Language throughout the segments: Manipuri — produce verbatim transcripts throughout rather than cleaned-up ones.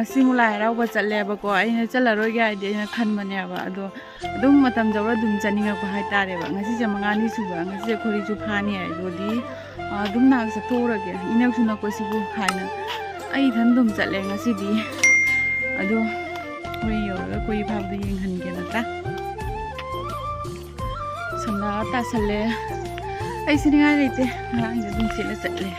ꯁꯤꯃꯨꯛ ꯂꯥꯏ ꯍꯔꯥꯎꯕ ꯆꯠꯂꯦꯕꯀꯣ꯫ ꯑꯩꯅ ꯆꯠꯂꯔꯣꯏꯒꯦ ꯍꯥꯏꯗꯤ ꯑꯩꯅ ꯈꯟꯕꯅꯦꯕ, ꯑꯗꯣ ꯑꯗꯨꯝ ꯃꯇꯝ ꯌꯧꯔ ꯑꯗꯨꯝ ꯆꯠꯅꯤꯡꯉꯛꯄ ꯍꯥꯏꯇꯥꯔꯦꯕ꯫ ꯉꯁꯤꯁꯦ ꯃꯉꯥꯅꯤ ꯁꯨꯕ, ꯉꯁꯤꯁꯦ ꯈꯣꯔꯤꯁꯨ ꯐꯥꯅꯤ ꯍꯥꯏ, ꯑꯗꯨꯗꯤ ꯑꯗꯨꯝ ꯅꯍꯥꯛ ꯆꯠꯊꯣꯛꯎꯔꯒꯦ, ꯏꯅꯛꯁꯨ ꯅꯛꯄꯁꯤꯕꯨ ꯍꯥꯏꯅ ꯑꯩ ꯏꯊꯟ ꯑꯗꯨꯝ ꯆꯠꯂꯦ ꯉꯁꯤꯗꯤ꯫ ꯑꯗꯣ ꯍꯣꯔꯦꯟ ꯌꯧꯔꯒ ꯈꯣꯔꯤ ꯐꯥꯕꯗꯣ ꯌꯦꯡꯍꯟꯒꯦ ꯅꯠꯇ꯭ꯔꯥ? ꯁꯟꯗꯥ ꯇꯥꯁꯜꯂꯦ꯫ ꯑꯩ ꯁꯤꯅꯤꯡꯉꯥꯏ ꯂꯩꯇꯦ, ꯉꯔꯥꯡꯁꯦ ꯑꯗꯨꯝ ꯁꯦꯠꯂ ꯆꯠꯂꯦ꯫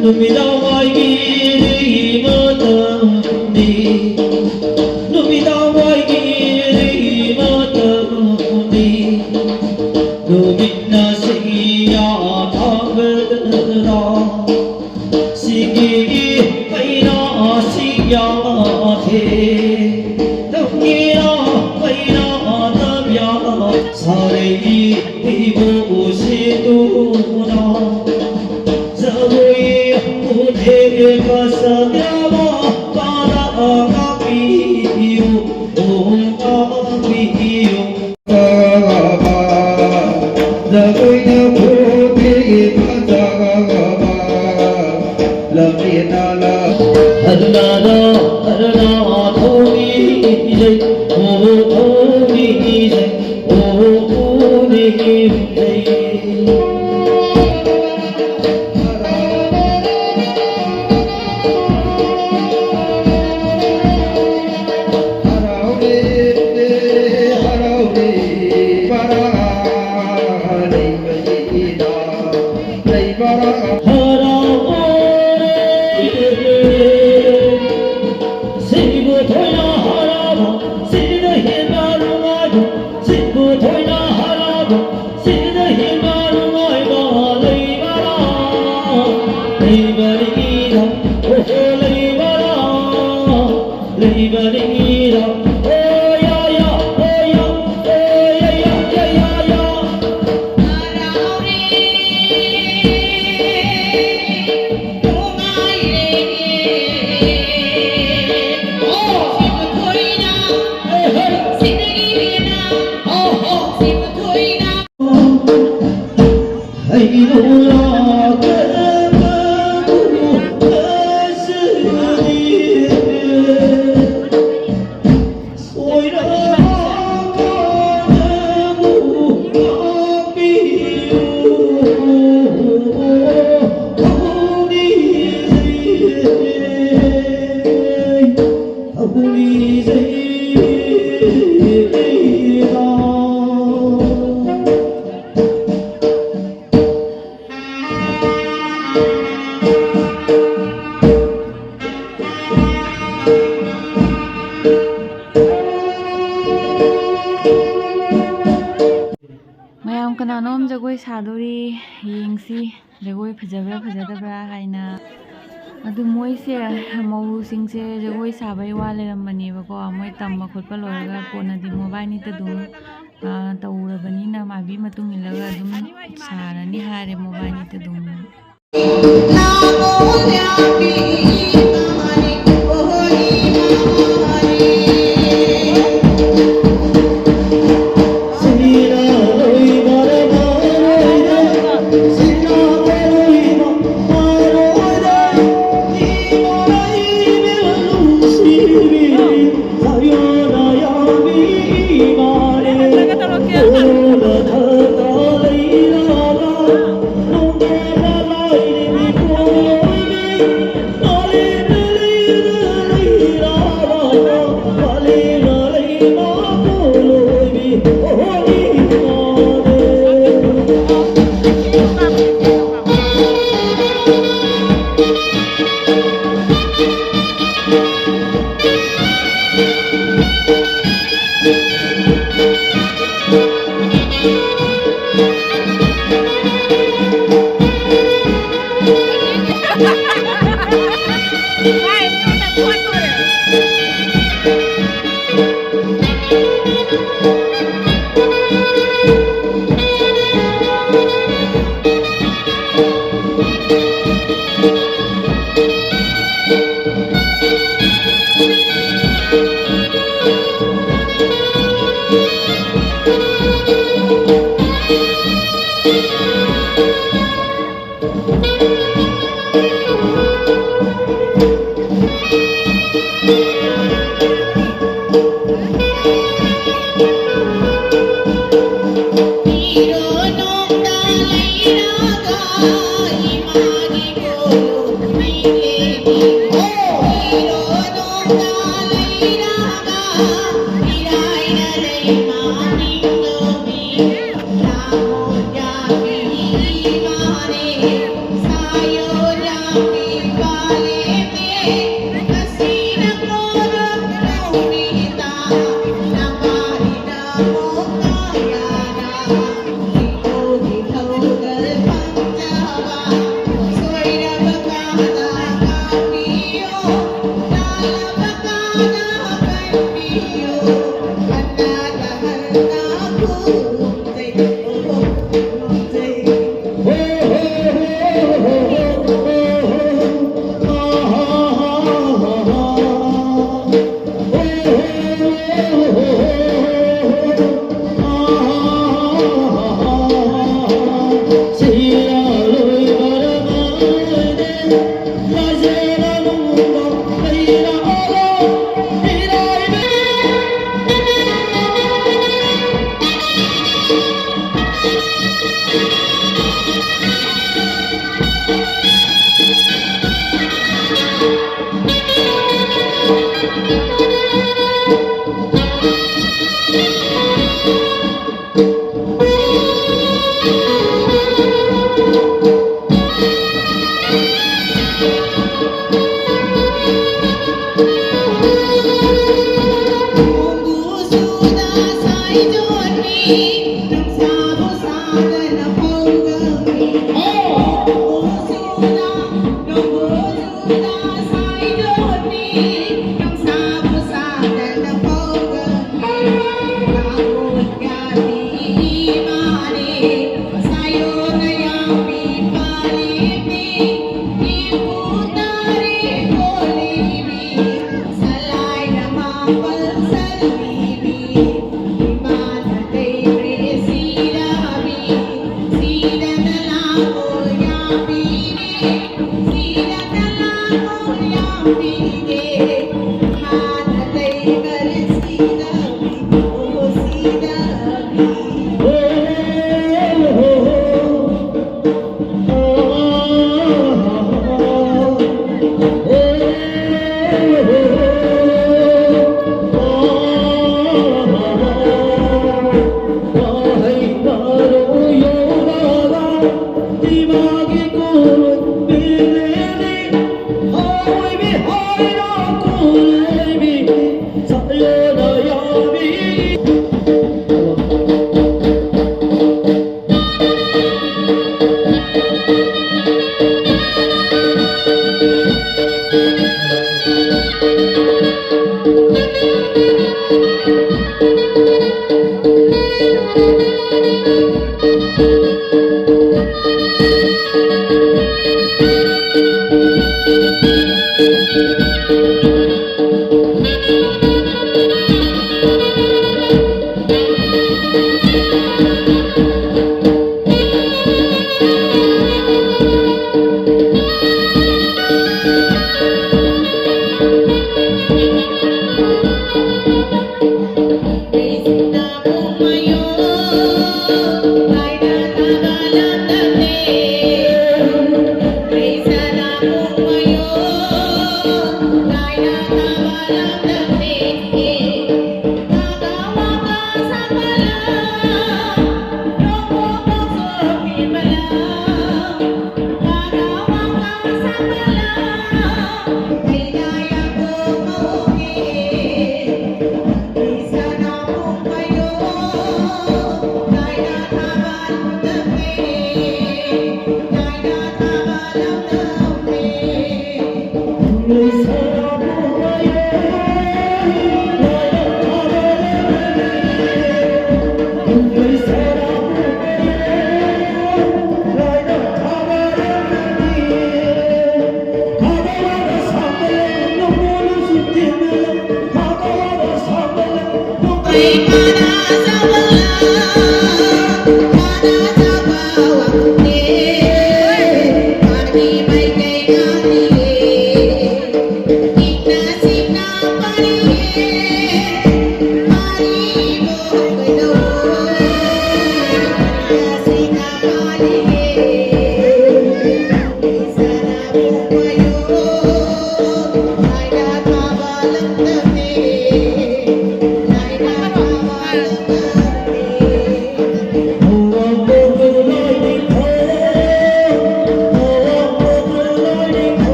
ꯅꯨꯃꯤꯗꯥꯡ ꯋꯥꯏꯒꯤ ꯃꯇꯝꯅꯤ, ꯅꯨꯃꯤꯗꯥꯡ ꯋꯥꯏꯒꯤ ꯃꯇꯝꯅꯤ, ꯅꯨꯃꯤꯠꯅ ꯁꯤꯌꯥ ꯊꯥꯡꯒꯗ꯭ꯔꯥ? ꯁꯤꯡꯒꯤ ꯃꯩꯅꯥ ꯁꯤꯌꯥ ꯊꯦ, ꯇꯝꯒꯤꯔꯥ ꯃꯩꯅꯥ ꯇꯝꯌꯥ ꯁꯥꯔꯩꯒꯤ ꯏꯕꯨ ꯎꯁꯤꯗꯨꯅ꯫ ꯖꯒꯣꯏ ꯎꯊꯦꯛ ꯀꯁꯛ ꯌꯥꯕ ꯄꯥꯗ ꯀꯥꯞꯄꯤꯌꯨ, ꯀꯥꯞꯄꯤꯌꯨ꯫ ꯖꯒꯣꯏꯅ ꯈꯨꯗꯦꯛ ꯐꯖꯕ ꯂꯝꯖꯦꯟꯅ ꯂꯥꯛ꯫ ꯍꯔꯅꯥꯗ ꯍꯔꯅꯥ ꯊꯧꯅꯤꯖꯩ, ꯑꯣ ꯊꯧꯅꯤꯖꯩ꯫ ꯃꯌꯥꯝ ꯀꯅꯥꯅꯣꯝ ꯖꯒꯣꯏ ꯁꯥꯗꯣꯔꯤ, ꯌꯦꯡꯁꯤ ꯖꯒꯣꯏ ꯐꯖꯕ꯭ꯔꯥ ꯐꯖꯗꯕ꯭ꯔꯥ ꯍꯥꯏꯅ꯫ ꯑꯗꯨ ꯃꯣꯏꯁꯦ, ꯃꯧꯁꯤꯡꯁꯦ ꯖꯒꯣꯏ ꯁꯥꯕꯩ ꯋꯥ ꯂꯩꯔꯝꯕꯅꯦꯕꯀꯣ꯫ ꯃꯣꯏ ꯇꯝꯕ ꯈꯣꯠꯄ ꯂꯣꯏꯔꯒ ꯀꯣꯟꯅꯗꯤ ꯃꯣꯕꯥꯏꯅꯤꯇ ꯑꯗꯨꯝ, ꯑ, ꯇꯧꯔꯕꯅꯤꯅ ꯃꯥꯏꯕꯤ ꯃꯇꯨꯡ ꯏꯜꯂꯒ ꯑꯗꯨꯝ ꯁꯥꯔꯅꯤ ꯍꯥꯏꯔꯦ ꯃꯣꯕꯥꯏꯅꯤꯇ ꯑꯗꯨꯝ꯫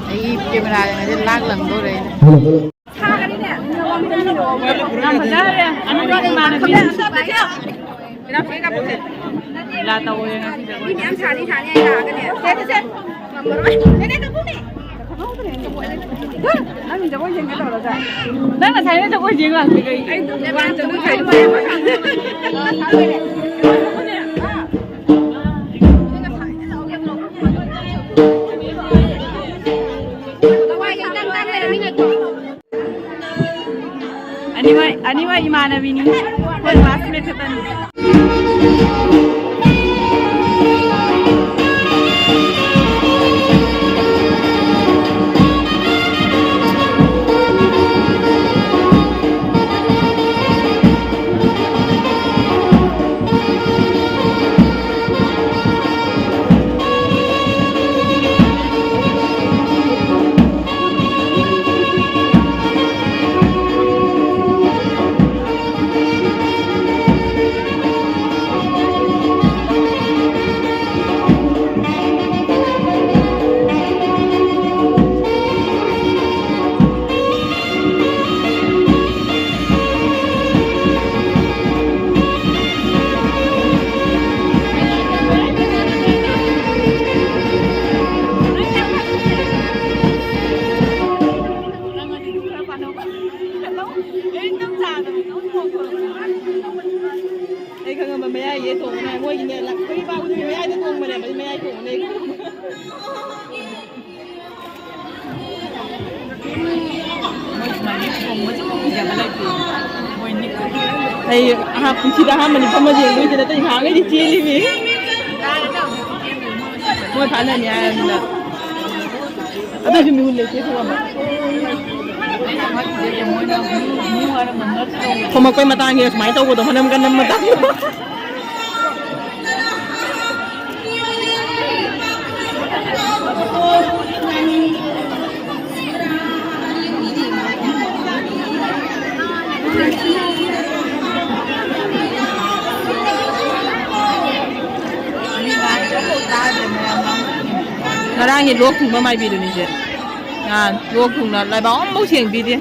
ꯑꯩ ꯀꯦꯃꯦꯔꯥꯁꯦ ꯂꯥꯛ ꯂꯪꯗꯣꯔꯦ꯫ ꯂꯥ ꯇꯧꯋꯦ ꯉꯁꯤꯗꯤ꯫ ꯃꯤ ꯃꯌꯥꯝ ꯁꯥꯅꯤ, ꯁꯥꯅꯤ ꯍꯥꯏ ꯂꯥꯛꯑꯒꯅꯦ꯫ ꯁꯦ, ꯁꯦ, ꯁꯦ꯫ ꯉꯝꯃꯔꯣꯏ꯫ ꯅꯦ, ꯅꯦ, ꯀꯛꯎꯅꯦ꯫ ꯅꯪ ꯖꯒꯣꯏ ꯌꯦꯡꯒꯦ ꯇꯧꯔꯒ꯫ ꯅꯪ ꯉꯁꯥꯏꯅ ꯖꯒꯣꯏ ꯌꯦꯡ ꯂꯥꯛꯇꯦ ꯀꯩꯒꯤ? ꯑꯩꯗꯣ ꯋꯥꯟ ꯆꯠꯂꯨ ꯈꯥꯏꯗꯣꯛꯑꯦ꯫ ꯑꯅꯤꯃꯛ, ꯑꯅꯤꯃꯛ ꯏꯃꯥꯟꯅꯕꯤꯅꯤ꯫ ꯑꯩꯈꯣꯏ classmate ꯈꯛꯇꯅꯤ꯫ ꯑꯩ ꯈꯪꯉꯕ ꯃꯌꯥꯏꯁꯦ ꯇꯣꯡꯉꯦ꯫ ꯃꯣꯏꯒꯤꯅꯦ, ꯂꯥꯛ-, ꯑꯩꯈꯣꯏꯒꯤ ꯄꯥꯕꯨꯡꯒꯤ ꯃꯌꯥꯏꯗ ꯇꯣꯡꯕꯅꯦꯕ, ꯑꯩ ꯃꯌꯥꯏ ꯇꯣꯡꯉꯦ꯫ ꯑꯩ ꯑꯍꯥꯟ-, ꯄꯨꯟꯁꯤꯗ ꯑꯍꯥꯟꯕꯅꯤ ꯐꯝꯃ ꯌꯦꯡꯗꯣꯏꯁꯦ, ꯅꯠꯇ꯭ꯔꯗꯤ ꯉꯍꯥꯟꯈꯩꯗꯤ ꯆꯦꯜꯂꯤꯃꯤ꯫ ꯃꯣꯏ ꯊꯥꯅꯅꯤ ꯍꯥꯏꯔꯕꯅꯤꯅ꯫ ꯑꯗꯨꯏꯁꯨ ꯃꯤꯍꯨꯟ ꯂꯩꯇꯦ ꯈꯪꯉꯕ? ꯈꯣꯝꯃꯛꯄꯩ ꯃꯇꯥꯡꯁꯦ ꯁꯨꯃꯥꯏꯅ ꯇꯧꯕꯗꯣ, ꯃꯅꯝ ꯀꯟꯕ ꯃꯇꯥꯡꯗꯣ꯫ ꯉꯔꯥꯡꯒꯤ ꯂꯣꯛ ꯊꯨꯡꯕ ꯃꯥꯏꯕꯤꯗꯨꯅꯤꯁꯦ꯫ ꯉꯥ ꯂꯣꯛ ꯊꯨꯡꯅ ꯂꯩꯕꯥꯛ ꯑꯃꯐꯥꯎ ꯁꯦꯡꯕꯤꯗꯦ꯫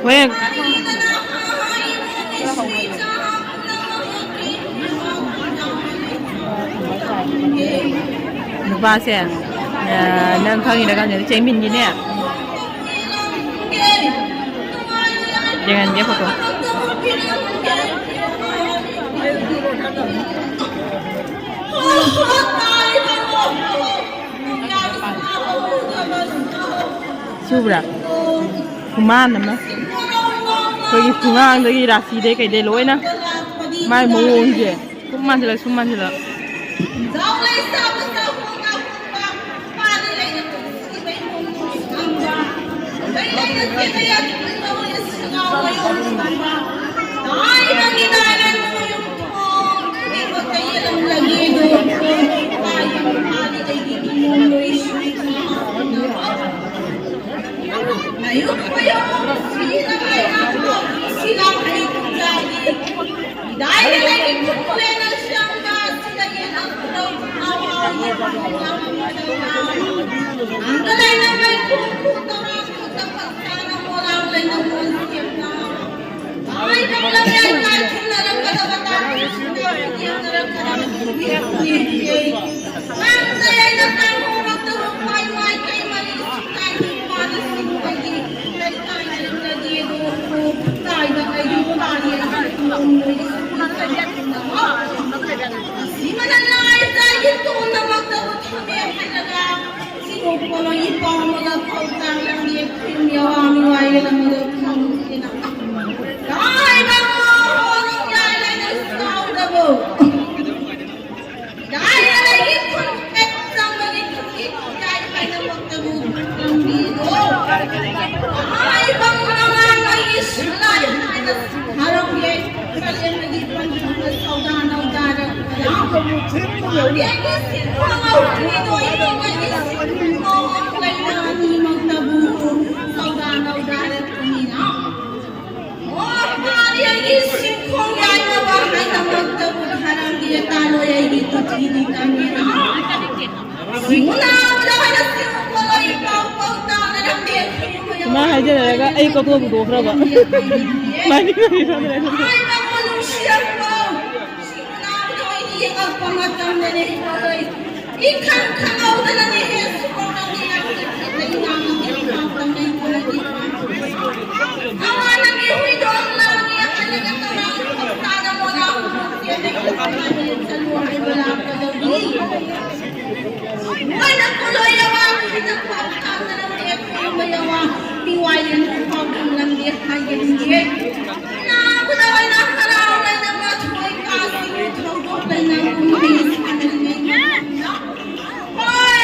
ꯍꯣꯏ꯫ ꯅꯨꯄꯥꯁꯦ, ꯑ, ꯅꯪ ꯈꯪꯉꯤꯔ ꯈꯪꯗꯦ, ꯆꯦꯡꯃꯤꯟꯒꯤꯅꯦ꯫ ꯌꯦꯡꯍꯟꯒꯦ ꯐꯣꯇꯣ꯫ ꯁꯨꯕ꯭ꯔꯥ? ꯈꯨꯃꯥꯟ ꯑꯃ꯫ ꯑꯩꯈꯣꯏꯒꯤ ꯈꯨꯉꯥꯡꯗꯒꯤ ꯔꯥꯁꯤꯗꯩ ꯀꯩꯗꯩ ꯂꯣꯏꯅ ꯃꯥꯏ ꯃꯑꯣꯡꯁꯦ꯫ ꯁꯨꯝ ꯃꯥꯟꯁꯤꯜꯂꯛ, ꯁꯨꯝ ꯃꯥꯟꯁꯤꯜꯂꯛ꯫ ꯍꯥꯏꯖꯔꯒ ꯑꯩ ꯀꯣꯛꯊꯣꯛ ꯄꯨꯊꯣꯛꯈ꯭ꯔꯕ꯫ ꯃꯥꯏ ꯃꯤꯠ ꯃꯃꯤ ꯐꯥꯗ꯭ꯔꯦ꯫ ꯍꯥꯏꯕꯕꯨ ꯅꯨꯡꯁꯤꯔꯛꯄ ꯁꯤꯡꯅꯥꯎꯗ ꯑꯣꯏꯅ ꯌꯦꯡꯉꯛꯄ ꯃꯇꯝꯗꯅꯦ꯫ ꯏꯈꯪ ꯈꯪꯍꯧꯗꯅꯅꯦ ꯍꯦ ꯁꯨꯀꯣꯛꯅꯅꯦ ꯌꯥꯝꯅ ꯈꯦꯠꯅꯩ ꯉꯥꯡꯅ ꯈꯦꯠꯅꯩ ꯉꯥꯡꯅ ꯈꯦꯠꯅꯩ꯫ ꯑꯋꯥ ꯅꯪꯒꯤ ꯍꯨꯏꯗꯣ ꯑꯃ ꯂꯥꯡꯉꯦ ꯍꯥꯏꯔꯒ ꯇꯧꯔꯛꯑꯒ ꯃꯁꯥꯅ ꯃꯣꯂꯥ ꯆꯦꯟꯅꯩ ꯆꯠꯂꯨ ꯍꯥꯏꯕ ꯂꯥꯛꯄꯗꯒꯤ꯫ ꯃꯣꯏꯅ ꯀꯣꯂꯣꯏ ꯌꯥꯋꯥ ꯃꯤꯅ ꯈꯣꯡ ꯊꯥꯡꯗꯅ ꯇꯦꯛ ꯈꯣꯡꯕ ꯌꯥꯋꯥ ꯃꯤꯋꯥꯏ ꯂꯦꯟ ꯐꯥꯎ ꯈꯪꯂꯝꯗꯦ ꯍꯥꯏꯒꯅꯤꯡꯗꯦ꯫ ꯅꯥꯕꯗ ꯑꯣꯏꯅ ꯍꯔꯥꯎ ꯂꯩꯅꯕ ꯊꯣꯏ ꯀꯥꯁꯤꯡ ꯊꯧꯗꯣꯛ ꯂꯩꯅ ꯀꯨꯝꯍꯩ ꯁꯥꯟꯅꯔꯤꯉꯩ ꯃꯇꯝꯗ ꯍꯣꯏ,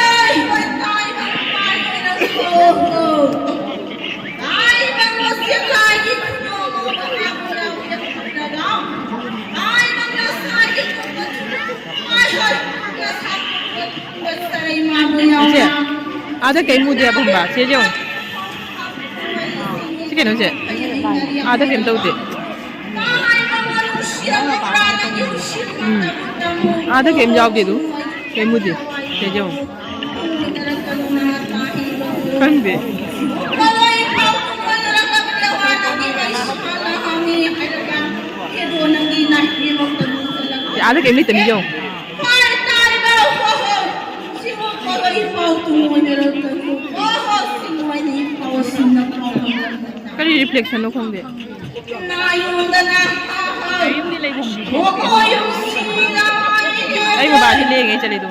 ꯍꯣꯏ, ꯇꯥꯏꯕꯪ ꯄꯥꯏ ꯑꯣꯏꯅ ꯊꯣꯛꯑꯣ꯫ ꯇꯥꯏꯕꯪ ꯃꯁꯤꯡ ꯂꯥꯏꯒꯤ ꯈꯨꯅꯣꯡ ꯑꯃ ꯂꯥꯛꯄ ꯌꯥꯎꯗꯦ ꯈꯪꯗ꯭ꯔꯒ ꯇꯥꯏꯕꯪ ꯃꯁꯥꯒꯤ ꯈꯨꯅꯣꯡ ꯍꯣꯏ, ꯍꯣꯏ, ꯃꯁꯥꯒꯤ ꯈꯨꯅꯣꯡ ꯁꯔꯩ ꯃꯥꯕꯨ ꯌꯥꯎꯅ ꯏꯆꯦ, ꯑꯥꯗ ꯀꯩꯝ ꯎꯗꯦ ꯍꯥꯏꯕ ꯈꯪꯕ꯭ꯔꯥ? ꯆꯦ ꯌꯦꯡꯉꯣ꯫ ꯁꯤ ꯀꯩꯅꯣꯁꯦ, ꯑꯥꯗ ꯀꯩꯝ ꯇꯧꯗꯦ꯫ ꯎꯝ꯫ ꯑꯥꯗ ꯀꯩꯝ ꯌꯥꯎꯗꯦ ꯑꯗꯨ꯫ ꯀꯩꯝ ꯎꯗꯦ꯫ ꯁꯤꯗ ꯌꯦꯡꯉꯣ꯫ ꯈꯪꯗꯦ꯫ ꯑꯥꯗ ꯀꯩꯝ ꯂꯩꯇꯕꯅꯤ ꯌꯦꯡꯉꯣ꯫ ꯀꯔꯤ reflection ꯅꯣ ꯈꯪꯗꯦ꯫ ꯀꯔꯤꯝꯗꯤ ꯂꯩꯐꯝꯗꯤ ꯊꯣꯛꯇꯦ꯫ ꯑꯩ ꯃꯄꯥꯟꯁꯤ ꯂꯦꯡꯉꯦ ꯆꯠꯂꯤꯗꯣ꯫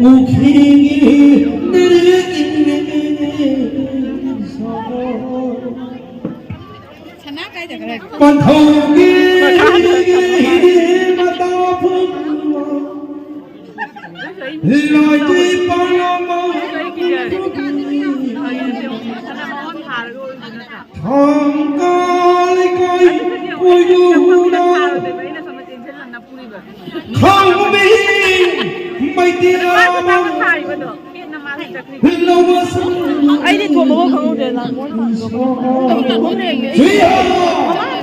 ꯎꯈꯤꯅꯤ ꯅꯪꯒꯤ ꯁꯛ꯫ ꯁꯅꯥ ꯀꯥꯏ ꯆꯠꯈ꯭ꯔꯦ? ꯄꯟꯊꯧꯒꯤ ꯃꯇꯥ ꯐꯨꯝꯕ ꯂꯣꯏꯗ꯭ꯔꯤ ꯄꯥꯎꯔꯧ ꯊꯥꯡꯒ ꯂꯩꯀꯥꯏ ꯀꯣꯏꯗꯨꯅ ꯈꯥꯡꯕ ꯃꯤ ꯃꯩꯇꯩ ꯂꯥꯕ ꯂꯧꯕ ꯁꯨꯝ ꯑꯩꯗꯤ ꯊꯣꯡꯕꯐꯥꯎ ꯈꯪꯍꯧꯗ꯭ꯔꯦ, ꯂꯥꯡꯒꯣꯜ ꯄꯥꯟꯕ꯫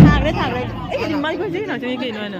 ꯊꯥꯈ꯭ꯔꯦ, ꯊꯥꯈ꯭ꯔꯦ꯫ ꯑꯩꯒꯤꯗꯤ ꯃꯥꯏ ꯈꯣꯏꯁꯦ ꯉꯥꯛꯇꯅꯤ ꯀꯩꯅꯣ ꯍꯥꯏꯅ꯫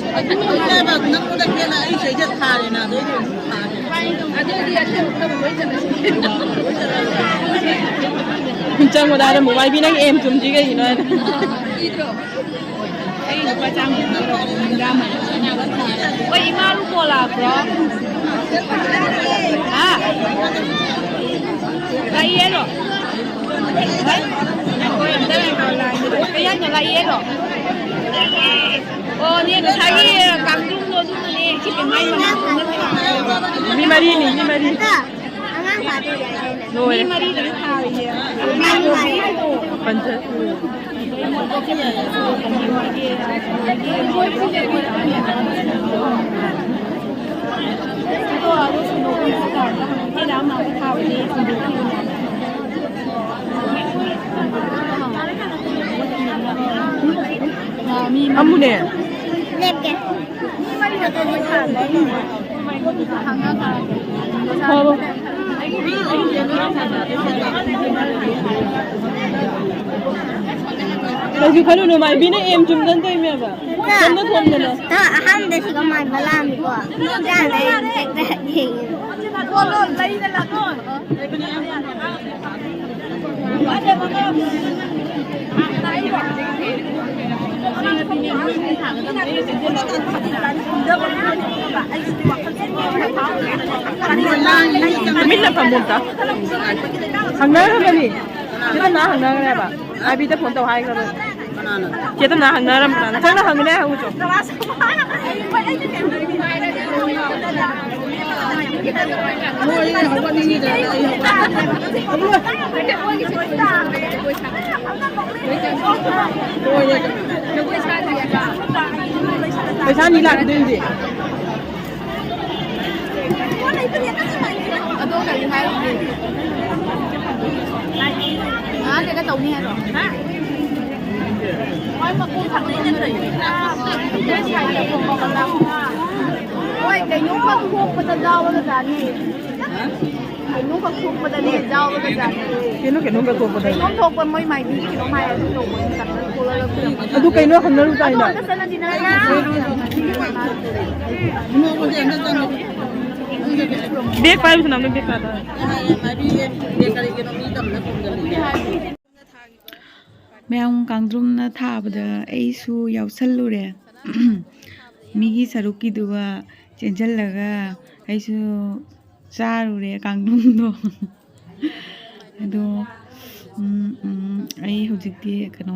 ꯑꯗꯨꯅꯦꯕ, ꯅꯪꯉꯣꯟꯗ ꯍꯦꯟꯅ ꯑꯩ ꯁꯤꯗꯩꯗ ꯊꯥꯔꯦꯅ, ꯑꯗꯨ ꯑꯩꯗꯤ ꯑꯗꯨꯝ ꯊꯥꯔꯦ꯫ ꯑꯗꯨꯗꯤ ꯑꯁꯦꯡꯕ ꯊꯕꯛ ꯂꯣꯏ ꯆꯠꯂꯁꯤ꯫ ꯆꯪꯕꯗ ꯑꯗꯨꯝ ꯃꯥꯏꯕꯤ, ꯅꯪ ꯑꯦꯝ ꯆꯨꯝꯗ꯭ꯔꯤ ꯀꯩꯒꯤꯅꯣ ꯍꯥꯏꯅ꯫ ꯏꯗ꯭ꯔꯣ? ꯑꯩ ꯂꯨꯄꯥ ꯆꯥꯝꯃ ꯄꯤꯔꯣ, ꯍꯨꯝꯗ꯭ꯔꯥ ꯃꯔꯤ꯫ ꯍꯣꯏ, ꯏꯃꯥ ꯂꯨꯀꯣ ꯂꯥꯛꯄ꯭ꯔꯣ? ꯍꯥ? ꯂꯥꯛꯏ ꯍꯥꯏꯔꯣ? ꯍꯣꯏ? ꯉꯥꯏꯈꯣ, ꯑꯝꯇ ꯉꯥꯏꯈꯣ, ꯂꯥꯛꯏ꯫ ꯀꯩ ꯍꯥꯏꯅꯣ, ꯂꯥꯛꯏ ꯍꯥꯏꯔꯣ? ꯑꯣ, ꯅꯦ, ꯉꯁꯥꯏꯒꯤ ꯀꯥꯡꯗ꯭ꯔꯨꯝꯗꯣ ꯑꯗꯨꯅꯅꯦ, ꯁꯤ ꯀꯩꯅꯣ ꯍꯥꯏꯁꯦ꯫ ꯃꯤ ꯃꯔꯤꯅꯤ, ꯃꯤ ꯃꯔꯤ꯫ ꯑꯉꯥꯡ ꯐꯥꯗꯣꯏꯔꯦ ꯍꯥꯏꯗꯥꯏꯅꯦ? ꯂꯣꯏꯔꯦ꯫ ꯃꯤ ꯃꯔꯤꯗꯨꯅ ꯊꯥꯔꯤꯅꯦ꯫ ꯄꯟꯆꯥꯌꯠ꯫ ꯑꯃꯨꯅꯦ꯫ ꯂꯦꯞꯀꯦ꯫ ꯐꯕ꯫ ꯀꯩꯁꯨ ꯈꯜꯂꯨꯅꯨ, ꯃꯥꯏꯕꯤꯅ ꯑꯦꯝ ꯆꯨꯝꯗꯅ ꯇꯧꯔꯤꯃꯦꯕ꯫ ꯁꯣꯝꯗ ꯊꯣꯝꯗꯅ꯫ ꯅꯪ ꯑꯍꯥꯟꯕꯗ ꯁꯤꯒ ꯃꯥꯟꯕ ꯂꯥꯛꯑꯝꯃꯤꯀꯣ꯫ ꯆꯥꯅ ꯑꯩ ꯍꯦꯛꯇ ꯌꯦꯡꯉꯤ꯫ ꯇꯨꯃꯤꯟꯅ ꯐꯝꯃꯣ ꯑꯝꯇ꯫ ꯍꯪꯅꯔꯝꯃꯅꯤ꯫ ꯆꯦ ꯇꯝꯅ ꯍꯪꯅꯈ꯭ꯔꯦꯕ꯫ ꯑꯥꯏꯕꯤꯗ ꯐꯣꯟ ꯇꯧ ꯍꯥꯏꯈ꯭ꯔꯕꯅꯤ꯫ ꯀꯅꯥꯅꯣ? ꯆꯦ ꯇꯝꯅ ꯍꯪꯅꯔꯝꯕ꯭ꯔꯥ? ꯅꯊꯪꯅ ꯍꯪꯉꯨꯅꯦ, ꯍꯪꯉꯨ ꯆꯣ꯫ ꯄꯩꯁꯥ ꯑꯅꯤ ꯂꯥꯛꯀꯗꯣꯏꯅꯦ꯫ ꯑꯗꯣ ꯀꯔꯤ ꯍꯥꯏꯔꯨꯒꯦ? ꯉꯥ ꯀꯩꯀꯥ ꯇꯧꯅꯤ ꯍꯥꯏꯔꯣ? ꯍꯣꯏ, ꯃꯀꯣꯛ ꯊꯪꯅ ꯂꯩꯔꯦ꯫ ꯍꯣꯏ, ꯀꯩꯅꯣꯝꯈꯛ ꯊꯣꯛꯄꯗ ꯌꯥꯎꯔꯒ ꯆꯥꯅꯤ꯫ ꯀꯩꯅꯣꯝꯈꯛ ꯊꯣꯛꯄꯗꯅꯦ ꯌꯥꯎꯔꯒ ꯆꯥꯅꯤ꯫ ꯀꯩꯅꯣ ꯀꯩꯅꯣꯝꯈꯛ ꯊꯣꯛꯄꯗ? ꯀꯩꯅꯣꯝ ꯊꯣꯛꯄ ꯃꯣꯏ ꯃꯥꯏꯕꯤꯒꯤ ꯀꯩꯅꯣꯝ ꯍꯥꯏ, ꯑꯗꯨ ꯇꯧꯕ ꯑꯣꯏꯅ ꯆꯠꯂ ꯈꯣꯠꯂꯒ ꯄꯨꯔꯛꯄ꯫ ꯑꯗꯨ ꯀꯩꯅꯣ ꯍꯪꯅꯔꯨ ꯇꯥꯏꯅ? ꯑꯗꯣ ꯑꯝꯇ ꯆꯠꯂꯁꯤ ꯅꯪ꯫ ꯕꯦꯛ ꯄꯥꯏꯕꯁꯨ ꯅꯝꯃꯦ, ꯕꯦꯛ ꯄꯥꯏꯕ꯫ ꯃꯌꯥꯝ ꯀꯥꯡꯗ꯭ꯔꯨꯝꯅ ꯊꯥꯕꯗ ꯑꯩꯁꯨ ꯌꯥꯎꯁꯜꯂꯨꯔꯦ꯫ ꯃꯤꯒꯤ ꯁꯔꯨꯛꯀꯤꯗꯨꯒ ꯆꯦꯟꯁꯤꯜꯂꯒ ꯑꯩꯁꯨ ꯆꯥꯔꯨꯔꯦ ꯀꯥꯡꯗ꯭ꯔꯨꯝꯗꯣ꯫ ꯑꯗꯣ, ꯎꯝ, ꯎꯝ, ꯑꯩ ꯍꯧꯖꯤꯛꯇꯤ ꯀꯩꯅꯣ,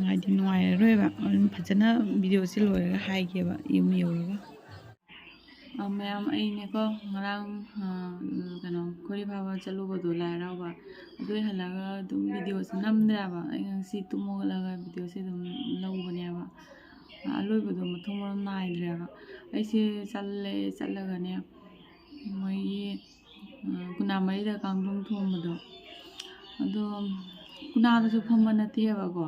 ꯍꯥꯏꯗꯤ ꯅꯨꯡꯉꯥꯏꯔꯔꯣꯏꯕ꯫ ꯑꯗꯨꯝ ꯐꯖꯅ ꯚꯤꯗꯤꯑꯣꯁꯦ ꯂꯣꯏꯔꯒ ꯍꯥꯏꯒꯦꯕ, ꯌꯨꯝ ꯌꯧꯔꯒ꯫ ꯑ, ꯃꯌꯥꯝ, ꯑꯩꯅꯦꯀꯣ, ꯉꯔꯥꯡ, ꯑ, ꯀꯩꯅꯣ, ꯈꯣꯏꯔꯤ ꯐꯥꯕ ꯆꯠꯂꯨꯕꯗꯣ, ꯂꯥꯏ ꯍꯔꯥꯎꯕ, ꯑꯗꯨ ꯍꯜꯂꯒ ꯑꯗꯨꯝ ꯚꯤꯗꯤꯑꯣꯁꯦ ꯅꯝꯗ꯭ꯔꯦꯕ꯫ ꯑꯩ ꯉꯁꯤ ꯇꯨꯝ ꯍꯧꯒꯠꯂꯒ ꯚꯤꯗꯤꯑꯣꯁꯦ ꯑꯗꯨꯝ ꯂꯧꯕꯅꯦꯕ꯫ ꯑ, ꯑꯂꯣꯏꯕꯗꯣ ꯃꯊꯣꯡ ꯃꯔꯝ ꯅꯥꯏꯗ꯭ꯔꯦꯕ꯫ ꯑꯩꯁꯦ ꯆꯠꯂꯦ, ꯆꯠꯂꯒꯅꯦ, ꯃꯣꯏꯒꯤ, ꯑ, ꯀꯨꯅꯥ ꯃꯔꯤꯗ ꯀꯥꯡꯗ꯭ꯔꯨꯝ ꯊꯣꯡꯕꯗꯣ, ꯑꯗꯣ ꯀꯨꯅꯥꯗꯁꯨ ꯐꯝꯕ ꯅꯠꯇꯦꯕꯀꯣ,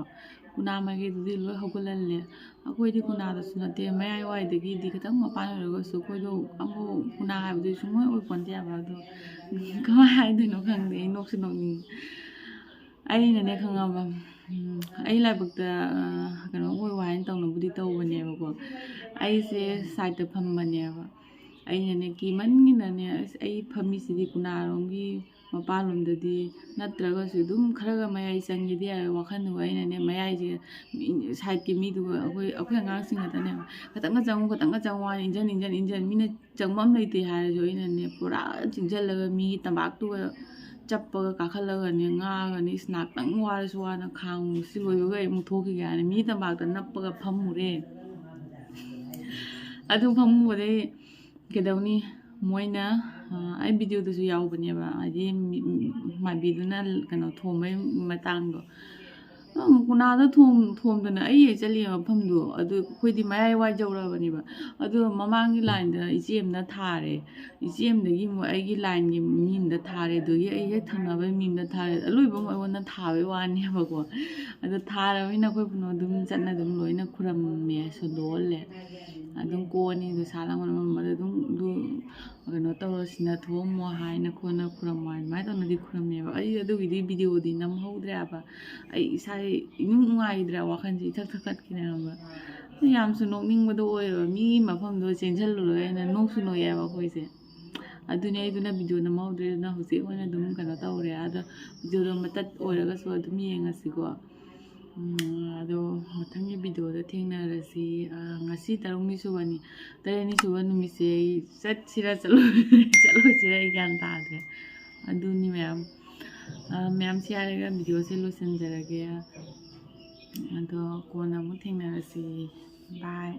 ꯀꯨꯅꯥ ꯃꯥꯏꯀꯩꯗꯨꯗꯤ ꯂꯣꯏ ꯍꯧꯒꯠꯍꯜꯂꯦ꯫ ꯑꯩꯈꯣꯏꯗꯤ ꯀꯨꯅꯥꯗꯁꯨ ꯅꯠꯇꯦ, ꯃꯌꯥꯏ ꯋꯥꯏꯗꯒꯤꯗꯤ ꯈꯤꯇꯪ ꯃꯄꯥꯟ ꯑꯣꯏꯔꯒꯁꯨ ꯑꯩꯈꯣꯏꯗꯣ ꯑꯃꯨꯛ ꯀꯨꯅꯥ ꯍꯥꯏꯕꯗꯨꯗꯤ ꯁꯨꯡꯑꯣꯏ ꯑꯣꯏꯄꯣꯟꯇꯦꯕ꯫ ꯑꯗꯣ ꯀꯃꯥꯏ ꯍꯥꯏꯗꯣꯏꯅꯣ ꯈꯪꯗꯦ, ꯑꯩ ꯅꯣꯛꯁꯨ ꯅꯣꯛꯅꯤꯡꯉꯤ꯫ ꯑꯩꯅꯅꯦ ꯈꯪꯉꯕ, ꯎꯝ, ꯑꯩ ꯂꯥꯏꯕꯛꯇ, ꯑ, ꯀꯩꯅꯣ ꯑꯣꯏ ꯍꯥꯏꯅ ꯇꯧꯅꯕꯨꯗꯤ ꯇꯧꯕꯅꯦꯕꯀꯣ, ꯑꯩꯁꯦ ꯁꯥꯏꯠꯇ ꯐꯝꯕꯅꯦꯕ꯫ ꯑꯩꯅꯅꯦ ꯀꯤꯃꯟꯒꯤꯅꯅꯦ, "ꯑꯁ, ꯑꯩ ꯐꯝꯃꯤꯁꯤꯗꯤ ꯀꯨꯅꯥꯔꯣꯝꯒꯤ ꯃꯄꯥꯟꯂꯣꯝꯗꯗꯤ ꯅꯠꯇ꯭ꯔꯒꯁꯨ ꯑꯗꯨꯝ ꯈꯔꯒ ꯃꯌꯥꯏ ꯆꯪꯒꯦꯗꯤ ꯌꯥꯏ" ꯋꯥꯈꯜꯗꯨꯒ ꯑꯩꯅꯅꯦ ꯃꯌꯥꯏꯁꯦ, ꯃꯤ-, ꯁꯥꯏꯠꯀꯤ ꯃꯤꯗꯨꯒ ꯑꯩꯈꯣꯏ, ꯑꯩꯈꯣꯏ ꯑꯉꯥꯡꯁꯤꯡ ꯈꯛꯇꯅꯦꯕ, "ꯈꯇꯪꯒ ꯆꯪꯉꯨ, ꯈꯇꯪꯒ ꯆꯪꯉꯨ" ꯍꯥꯏꯅ ꯏꯟꯖꯟ, ꯏꯟꯖꯟ, ꯏꯟꯖꯟ, ꯃꯤꯅ ꯆꯪꯐꯝ ꯂꯩꯇꯦ ꯍꯥꯏꯔꯁꯨ ꯑꯩꯅꯅꯦ ꯄꯨꯔꯥ ꯆꯤꯡꯁꯤꯜꯂꯒ ꯃꯤꯒꯤ ꯇꯝꯄꯥꯛꯇꯨꯒ ꯆꯞꯄꯒ ꯀꯥꯈꯠꯂꯒꯅꯦ ꯉꯥꯡꯉꯒꯅꯦ, ꯏꯁ, ꯉꯥꯛꯇꯪ ꯋꯥꯔꯁꯨ ꯋꯥꯅ ꯈꯥꯡꯉꯨ, ꯁꯤ ꯂꯣꯏꯕꯒ ꯑꯩ ꯑꯃꯨꯛ ꯊꯣꯛꯈꯤꯒꯦ ꯍꯥꯏꯅ ꯃꯤ ꯇꯝꯄꯥꯛꯇ ꯅꯞꯄꯒ ꯐꯝꯃꯨꯔꯦ꯫ ꯑꯗꯨ ꯐꯝꯃꯨꯕꯗꯩ ꯀꯩꯗꯧꯅꯤ, ꯃꯣꯏꯅ, ꯑ, ꯑꯩ ꯚꯤꯗꯤꯑꯣꯗꯁꯨ ꯌꯥꯎꯕꯅꯦꯕ, ꯍꯥꯏꯗꯤ ꯃꯤ-, ꯃꯥꯏꯕꯤꯗꯨꯅ ꯀꯩꯅꯣ ꯊꯣꯝꯕꯩ ꯃꯇꯥꯡꯗꯣ꯫ ꯃꯨꯀꯨꯅꯥꯗ ꯊꯣꯝ ꯊꯣꯝꯗꯅ ꯑꯩ ꯍꯦꯛ ꯆꯠꯂꯤꯕ ꯃꯐꯝꯗꯣ ꯑꯗꯨ ꯑꯩꯈꯣꯏꯗꯤ ꯃꯌꯥꯏ ꯋꯥꯏ ꯌꯧꯔꯛꯑꯕꯅꯦꯕ꯫ ꯑꯗꯨꯒ ꯃꯃꯥꯡꯒꯤ ꯂꯥꯏꯟꯗ ꯏꯆꯦ ꯑꯃꯅ ꯊꯥꯔꯦ꯫ ꯏꯆꯦ ꯑꯃꯗꯒꯤ ꯑꯃꯨꯛ ꯑꯩꯒꯤ ꯂꯥꯏꯟꯒꯤ ꯃꯤ ꯑꯃꯗ ꯊꯥꯔꯦ꯫ ꯑꯗꯨꯗꯒꯤ ꯑꯩ ꯍꯦꯛ ꯊꯪꯅꯕ ꯃꯤ ꯑꯃꯗ ꯊꯥꯔꯦ꯫ ꯑꯂꯣꯏꯕ ꯑꯃ ꯑꯩꯉꯣꯟꯗ ꯊꯥꯕꯩ ꯋꯥꯅꯦꯕꯀꯣ꯫ ꯑꯗꯣ ꯊꯥꯔꯕꯅꯤꯅ ꯑꯩꯈꯣꯏ ꯄꯨꯝꯅꯃꯛ ꯑꯗꯨꯝ ꯆꯠꯅ ꯑꯗꯨꯝ ꯂꯣꯏꯅ ꯈꯨꯔꯝꯃꯦ, ꯁꯣꯟꯗꯣꯛꯍꯜꯂꯦ꯫ ꯑꯗꯨꯝ ꯀꯣꯟꯅꯤ ꯑꯗꯨ ꯁꯥ ꯂꯥꯡꯕꯅ ꯃꯔꯝ ꯑꯗꯨꯝ ꯑꯗꯨ ꯀꯩꯅꯣ ꯇꯧꯔꯣ, ꯁꯤꯅ ꯊꯣꯛꯑꯝꯃꯣ ꯍꯥꯏꯅ ꯈꯣꯠꯅ ꯈꯨꯔꯝꯃꯣ ꯍꯥꯏꯅ ꯑꯗꯨꯃꯥꯏꯅ ꯇꯧꯅꯗꯤ ꯈꯨꯔꯝꯃꯦꯕ꯫ ꯑꯩ ꯑꯗꯨꯒꯤꯗꯤ ꯚꯤꯗꯤꯑꯣꯗꯤ ꯅꯝꯍꯧꯗ꯭ꯔꯦꯕ꯫ ꯑꯩ ꯏꯁꯥ ꯏꯅꯨꯡ ꯅꯨꯡꯉꯥꯏꯈꯤꯗ꯭ꯔꯦ, ꯋꯥꯈꯜꯁꯦ ꯏꯊꯛ ꯊꯛꯀꯠꯈꯤꯅꯦꯕ꯫ ꯑꯗꯨ ꯌꯥꯝꯁꯨ ꯅꯣꯛꯅꯤꯡꯕꯗꯣ ꯑꯣꯏꯌꯦꯕ, ꯃꯤ ꯃꯐꯝꯗꯣ ꯆꯦꯟꯁꯤꯜꯂꯨꯔꯒ ꯑꯩꯅ ꯅꯣꯛꯁꯨ ꯅꯣꯛꯑꯦꯕ ꯑꯩꯈꯣꯏꯁꯦ꯫ ꯑꯗꯨꯅꯦ ꯑꯩꯗꯨꯅ ꯚꯤꯗꯤꯑꯣ ꯅꯝꯍꯧꯗ꯭ꯔꯦ, ꯑꯗꯨꯅ ꯍꯧꯖꯤꯛ ꯑꯣꯏꯅ ꯑꯗꯨꯝ ꯀꯩꯅꯣ ꯇꯧꯔꯦ꯫ ꯑꯗꯣ ꯚꯤꯗꯤꯑꯣꯗꯣ ꯃꯇꯠ ꯑꯣꯏꯔꯒꯁꯨ ꯑꯗꯨꯝ ꯌꯦꯡꯉꯁꯤꯀꯣ꯫ ꯎꯝ, ꯑꯗꯣ ꯃꯊꯪꯒꯤ ꯚꯤꯗꯤꯑꯣꯗ ꯊꯦꯡꯅꯔꯁꯤ꯫ ꯑ, ꯉꯁꯤ ꯇꯔꯨꯛꯅꯤ ꯁꯨꯕꯅꯤ꯫ ꯇꯔꯦꯠꯅꯤ ꯁꯨꯕ ꯅꯨꯃꯤꯠꯁꯦ ꯑꯩ ꯆꯠꯁꯤꯔꯥ ꯆꯠꯂꯣꯏ-, ꯆꯠꯂꯣꯏꯁꯤꯔꯥ ꯑꯩ ꯒ꯭ꯌꯥꯟ ꯇꯥꯗ꯭ꯔꯦ꯫ ꯑꯗꯨꯅꯤ ꯃꯌꯥꯝ꯫ ꯑ, ꯃꯌꯥꯝ ꯁꯤ ꯍꯥꯏꯔꯒ ꯚꯤꯗꯤꯑꯣꯁꯦ ꯂꯣꯏꯁꯤꯟꯖꯔꯒꯦ꯫ ꯑꯗꯣ ꯀꯣꯟꯅ ꯑꯃꯨꯛ ꯊꯦꯡꯅꯔꯁꯤ꯫ Bye꯫